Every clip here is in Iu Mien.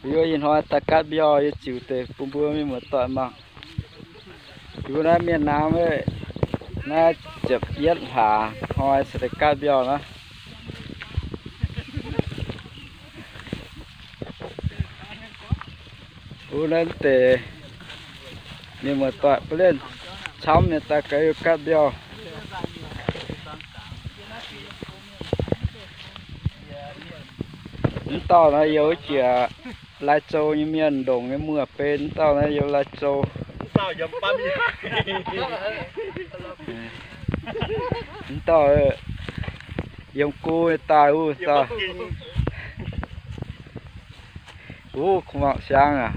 Yie ih hnoi daaih gaatv mbiauh, yie ziux deix bun mbuo mienh muoz-doic mangc. Yie mbuo naaiv mienh naamh, naaiv ziepc yietv hlaax hnoi se daaih gaatv mbiauh naaiv. Wuov naaiv deix mienh muoz-doic bun lienh camv nyei daaih gaax gaatv mbiauh. Mv dauh naaiv yiem jiex Lai Châu nyei mienh, ndongc nyei muoz-benx. Mv dauh naaiv yiem Lai Châu. Mv dauh yiem gu nyei daaih wuov dauh. Wuov, kuv mangc siang aac.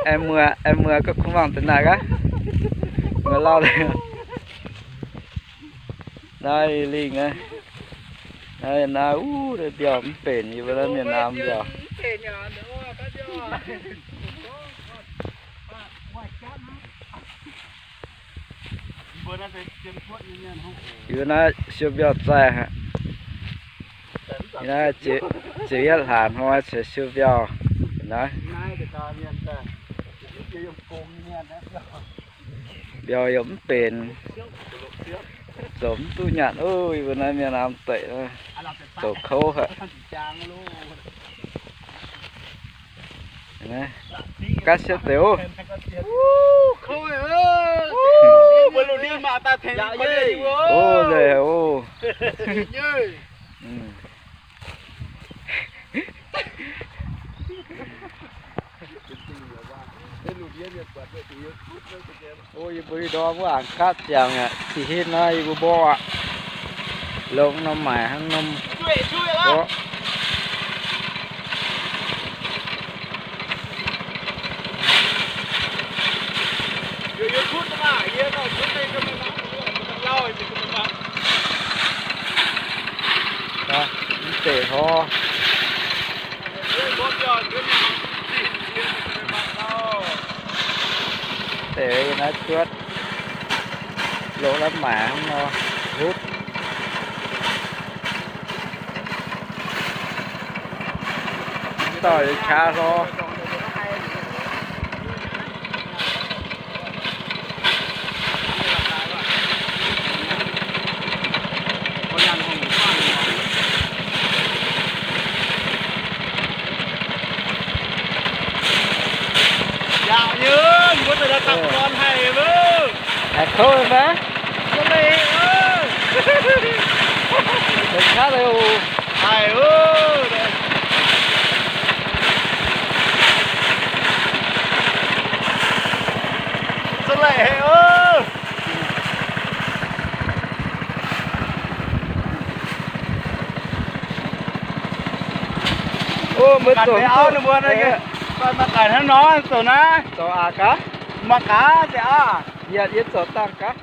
Aengx muoz, aengx muoz, kuv mangc deix naaic gaax. Muoz lauh. Naaiv lingh naaiv. Naaiv, naaiv, wuov, mbiauh mv benx, yie mbuo naaiv mienh naamh mbiauh. Yie mbuo naaiv siou mbiauh zaih aqv. Naaiv ziepc yietv hlaax hnoi ceix siou mbiauh naaiv. Mbiauh yaac mv benx, zoux mv duqv nyanc. Ov, yie mbuo naaiv mienh naamh deic, zoux kouv haic. Gaav siepv deix ov. Ov, nzengc ov. Yie mbuo ih ndorm wuov aengx gaatv ziangx aqv. Ih hnoi yie mbuo mborqv aqv. Longx norm maaic hnangv norm mborqv. Mv deix hnoi. Deix naaiv cuotv longx norm maaic hnangv nor, hupv. Dauh qaqv hlor. Yaac nyei, mbuo daaih dapv lorn haic mbuo. Haiz kouv fai? Haiz kouv leiz oc. Haiz oc. Za'laic haic oc. Ov, mbuo zoux mv duqv. Mangc gaax hnangv nor zoux naaiv. Zoux aqc gaax. Mangc gaax deix aqv. Yie, yie zoux dangh gaax.